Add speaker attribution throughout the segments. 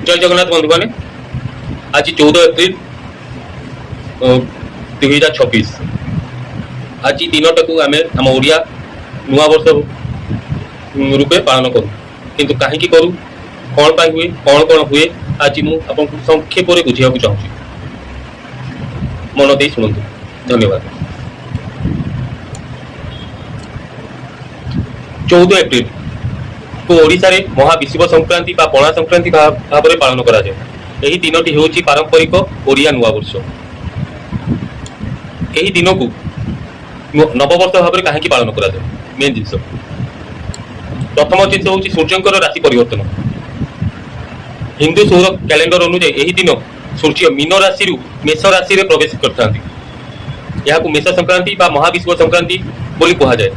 Speaker 1: ଜୟ ଜଗନ୍ନାଥ ବନ୍ଧୁମାନେ। ଆଜି 14 ଏପ୍ରିଲ 2026। ଆଜି ଦିନଟାକୁ ଆମେ ଆମ ଓଡ଼ିଆ ନୂଆବର୍ଷ ରୂପେ ପାଳନ କରୁ। କିନ୍ତୁ କାହିଁକି କରୁ, କ'ଣ ପାଇଁ ହୁଏ, କ'ଣ କ'ଣ ହୁଏ, ଆଜି ମୁଁ ଆପଣଙ୍କୁ ସଂକ୍ଷେପରେ ବୁଝିବାକୁ ଚାହୁଁଛି। ମନ ଦେଇ ଶୁଣନ୍ତୁ। ଧନ୍ୟବାଦ। 14 ଏପ୍ରିଲ କୁ ଓଡ଼ିଶାରେ ମହାବିଷୁବ ସଂକ୍ରାନ୍ତି ବା ପଣା ସଂକ୍ରାନ୍ତି ଭାବରେ ପାଳନ କରାଯାଏ। ଏହି ଦିନଟି ହେଉଛି ପାରମ୍ପରିକ ଓଡ଼ିଆ ନୂଆବର୍ଷ। ଏହି ଦିନକୁ ନବବର୍ଷ ଭାବରେ କାହିଁକି ପାଳନ କରାଯାଏ? ମେନ୍ ଜିନିଷ, ପ୍ରଥମ ଜିନିଷ ହେଉଛି ସୂର୍ଯ୍ୟଙ୍କର ରାଶି ପରିବର୍ତ୍ତନ। ହିନ୍ଦୁ ସୌର କ୍ୟାଲେଣ୍ଡର ଅନୁଯାୟୀ ଏହି ଦିନ ସୂର୍ଯ୍ୟ ମୀନ ରାଶିରୁ ମେଷ ରାଶିରେ ପ୍ରବେଶ କରିଥାନ୍ତି। ଏହାକୁ ମେଷ ସଂକ୍ରାନ୍ତି ବା ମହାବିଷୁବ ସଂକ୍ରାନ୍ତି ବୋଲି କୁହାଯାଏ।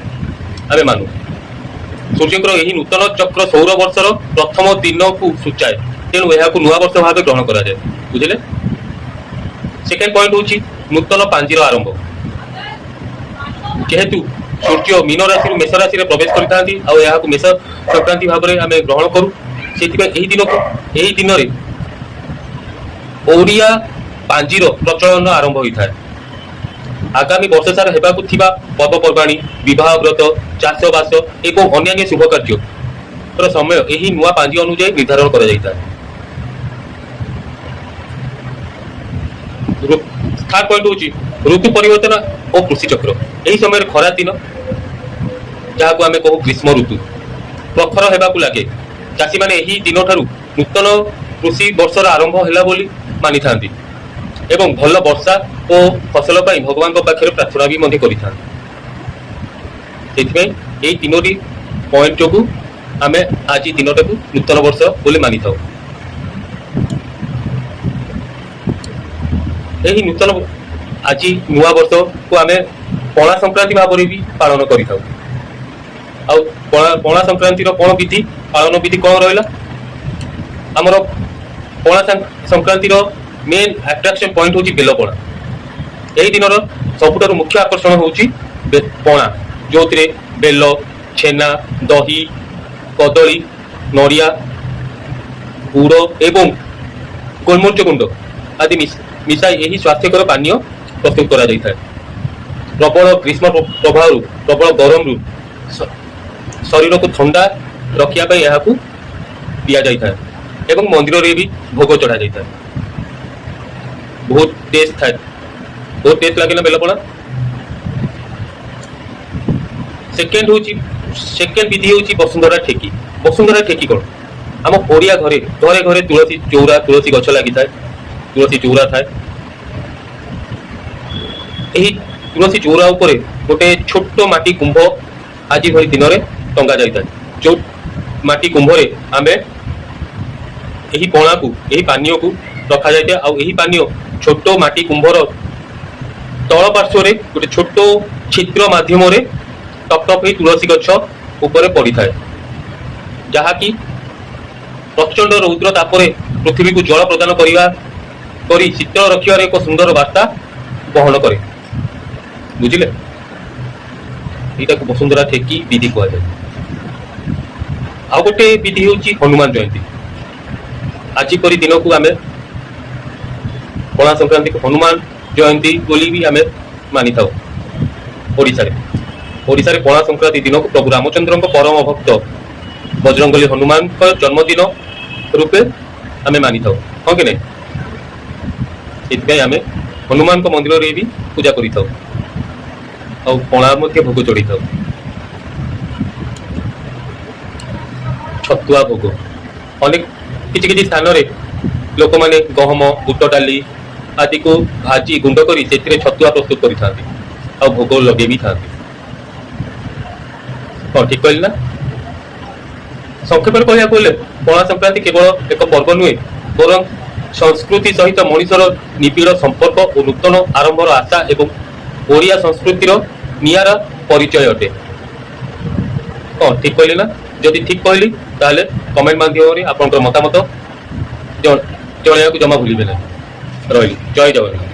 Speaker 1: ଆମେ ମାନୁ, ସୂର୍ଯ୍ୟଙ୍କର ଏହି ନୂତନ ଚକ୍ର ସୌର ବର୍ଷର ପ୍ରଥମ ଦିନକୁ ସୂଚାଏ। ତେଣୁ ଏହାକୁ ନୂଆ ବର୍ଷ ଭାବେ ଗ୍ରହଣ କରାଯାଏ। ବୁଝିଲେ? ସେକେଣ୍ଡ ପଏଣ୍ଟ ହେଉଛି ନୂତନ ପାଞ୍ଜିର ଆରମ୍ଭ। ଯେହେତୁ ସୂର୍ଯ୍ୟ ମୀନ ରାଶିରୁ ମେଷ ରାଶିରେ ପ୍ରବେଶ କରିଥାନ୍ତି ଆଉ ଏହାକୁ ମେଷ ସଂକ୍ରାନ୍ତି ଭାବରେ ଆମେ ଗ୍ରହଣ କରୁ, ସେଥିପାଇଁ ଏହି ଦିନକୁ, ଏହି ଦିନରେ ଓଡ଼ିଆ ପାଞ୍ଜିର ପ୍ରଚଳନ ଆରମ୍ଭ ହୋଇଥାଏ। ଆଗାମୀ ବର୍ଷ ସାରା ହେବାକୁ ଥିବା ପର୍ବପର୍ବାଣୀ, ବିବାହ ବ୍ରତ, ଚାଷବାସ ଏବଂ ଅନ୍ୟାନ୍ୟ ଶୁଭ କାର୍ଯ୍ୟର ସମୟ ଏହି ନୂଆ ପାଞ୍ଜି ଅନୁଯାୟୀ ନିର୍ଦ୍ଧାରଣ କରାଯାଇଥାଏ। ଥାର୍ଡ ପଏଣ୍ଟ ହେଉଛି ଋତୁ ପରିବର୍ତ୍ତନ ଓ କୃଷି ଚକ୍ର। ଏହି ସମୟରେ ଖରା ଦିନ, ଯାହାକୁ ଆମେ କହୁ ଗ୍ରୀଷ୍ମ ଋତୁ, ପ୍ରଖର ହେବାକୁ ଲାଗେ। ଚାଷୀମାନେ ଏହି ଦିନଠାରୁ ନୂତନ କୃଷି ବର୍ଷର ଆରମ୍ଭ ହେଲା ବୋଲି ମାନିଥାନ୍ତି ଏବଂ ଭଲ ବର୍ଷା ଓ ଫସଲ ପାଇଁ ଭଗବାନଙ୍କ ପାଖରେ ପ୍ରାର୍ଥନା ବି ମଧ୍ୟ କରିଥାନ୍ତି। ସେଥିପାଇଁ ଏଇ ତିନୋଟି ପଏଣ୍ଟ ଯୋଗୁଁ ଆମେ ଆଜି ଦିନଟାକୁ ନୂତନ ବର୍ଷ ବୋଲି ମାନିଥାଉ। ଏହି ନୂତନ ଆଜି ନୂଆ ବର୍ଷକୁ ଆମେ ପଣା ସଂକ୍ରାନ୍ତି ଭାବରେ ବି ପାଳନ କରିଥାଉ। ଆଉ ପଣା ସଂକ୍ରାନ୍ତିର କ'ଣ ବିଧି, ପାଳନ ବିଧି କ'ଣ ରହିଲା? ଆମର ପଣା ସଂକ୍ରାନ୍ତିର ମେନ୍ ଆଟ୍ରାକ୍ସନ ପଏଣ୍ଟ ହେଉଛି ବେଲପଣା। ଏହି ଦିନର ସବୁଠାରୁ ମୁଖ୍ୟ ଆକର୍ଷଣ ହେଉଛି ପଣା, ଯେଉଁଥିରେ ବେଲ, ଛେନା, ଦହି, କଦଳୀ, ନଡ଼ିଆ, ଗୁଡ଼ ଏବଂ ଗୋଲମରିଚ ଗୁଣ୍ଡ ଆଦି ମିଶାଇ ଏହି ସ୍ୱାସ୍ଥ୍ୟକର ପାନୀୟ ପ୍ରସ୍ତୁତ କରାଯାଇଥାଏ। ପ୍ରବଳ ଗ୍ରୀଷ୍ମ ପ୍ରବାହରୁ, ପ୍ରବଳ ଗରମରୁ ଶରୀରକୁ ଥଣ୍ଡା ରଖିବା ପାଇଁ ଏହାକୁ ଦିଆଯାଇଥାଏ ଏବଂ ମନ୍ଦିରରେ ବି ଭୋଗ ଚଢ଼ାଯାଇଥାଏ। ବହୁତ ଟେଷ୍ଟ ଥାଏ। ବହୁତ ଟେଷ୍ଟ ଲାଗେ ନା ବେଲପଣା? ସେକେଣ୍ଡ ହେଉଛି, ସେକେଣ୍ଡ ବିଧି ହେଉଛି ବସୁନ୍ଧରା ଠେକି। ବସୁନ୍ଧରା ଠେକି କ'ଣ? ଆମ ଓଡ଼ିଆ ଘରେ ଘରେ ଘରେ ତୁଳସୀ ଚଉରା, ତୁଳସୀ ଗଛ ଲାଗିଥାଏ, ତୁଳସୀ ଚଉରା ଥାଏ। ଏହି ତୁଳସୀ ଚଉରା ଉପରେ ଗୋଟେ ଛୋଟ ମାଟି କୁମ୍ଭ ଆଜି ଭଳି ଦିନରେ ଟଙ୍ଗା ଯାଇଥାଏ, ଯୋଉ ମାଟି କୁମ୍ଭରେ ଆମେ ଏହି ପଣାକୁ, ଏହି ପାନୀୟକୁ ରଖାଯାଇଥାଏ। ଆଉ ଏହି ପାନୀୟ ଛୋଟ ମାଟି କୁମ୍ଭର ତଳ ପାର୍ଶ୍ୱରେ ଗୋଟେ ଛୋଟ ଛିଦ୍ର ମାଧ୍ୟମରେ ଟପ୍ ଟପ୍ ହେଇ ତୁଳସୀ ଗଛ ଉପରେ ପଡ଼ିଥାଏ, ଯାହାକି ପ୍ରଚଣ୍ଡ ରୌଦ୍ର ତାପରେ ପୃଥିବୀକୁ ଜଳ ପ୍ରଦାନ କରିବା କରି ଶୀତଳ ରଖିବାର ଏକ ସୁନ୍ଦର ବାର୍ତ୍ତା ବହନ କରେ। ବୁଝିଲେ? ଏଇଟାକୁ ବସୁନ୍ଧରା ଠେକି ବିଧି କୁହାଯାଏ। ଆଉ ଗୋଟେ ବିଧି ହେଉଛି ହନୁମାନ ଜୟନ୍ତୀ। ଆଜି ପରି ଦିନକୁ ଆମେ ପଣା ସଂକ୍ରାନ୍ତିକୁ ହନୁମାନ ଜୟନ୍ତୀ ବୋଲି ବି ଆମେ ମାନିଥାଉ ଓଡ଼ିଶାରେ। ଓଡ଼ିଶାରେ ପଣା ସଂକ୍ରାନ୍ତି ଦିନକୁ ପ୍ରଭୁ ରାମଚନ୍ଦ୍ରଙ୍କ ପରମ ଭକ୍ତ ବଜରଙ୍ଗବଲି ହନୁମାନଙ୍କ ଜନ୍ମଦିନ ରୂପେ ଆମେ ମାନିଥାଉ, ହଁ କି ନାହିଁ? ସେଥିପାଇଁ ଆମେ ହନୁମାନଙ୍କ ମନ୍ଦିରରେ ବି ପୂଜା କରିଥାଉ ଆଉ ପଣା ମଧ୍ୟ ଭୋଗ ଚଢ଼ିଥାଉ, ଛତୁଆ ଭୋଗ। ଅନେକ କିଛି କିଛି ସ୍ଥାନରେ ଲୋକମାନେ ଗହମ, ବୁଟ ଡାଲି ଆଦିକୁ ଭାଜି ଗୁଣ୍ଡ କରି ସେଥିରେ ଛତୁଆ ପ୍ରସ୍ତୁତ କରିଥାନ୍ତି ଆଉ ଭୋଗ ଲଗେଇ ବି ଥାନ୍ତି। ହଁ, ଠିକ କହିଲି ନା? ସଂକ୍ଷେପରେ କହିବାକୁ ଗଲେ ପଣା ସଂକ୍ରାନ୍ତି କେବଳ ଏକ ପର୍ବ ନୁହେଁ, ବରଂ ସଂସ୍କୃତି ସହିତ ମଣିଷର ନିବିଡ଼ ସମ୍ପର୍କ ଓ ନୂତନ ଆରମ୍ଭର ଆଶା ଏବଂ ଓଡ଼ିଆ ସଂସ୍କୃତିର ନିଆରା ପରିଚୟ ଅଟେ। ହଁ, ଠିକ କହିଲି ନା? ଯଦି ଠିକ କହିଲି, ତାହେଲେ କମେଣ୍ଟ ମାଧ୍ୟମରେ ଆପଣଙ୍କର ମତାମତ ଜଣେଇବାକୁ ଜମା ଭୁଲିବେ ନାହିଁ। ରହିଲି, ଜୟ ଜଗନ୍ନାଥ।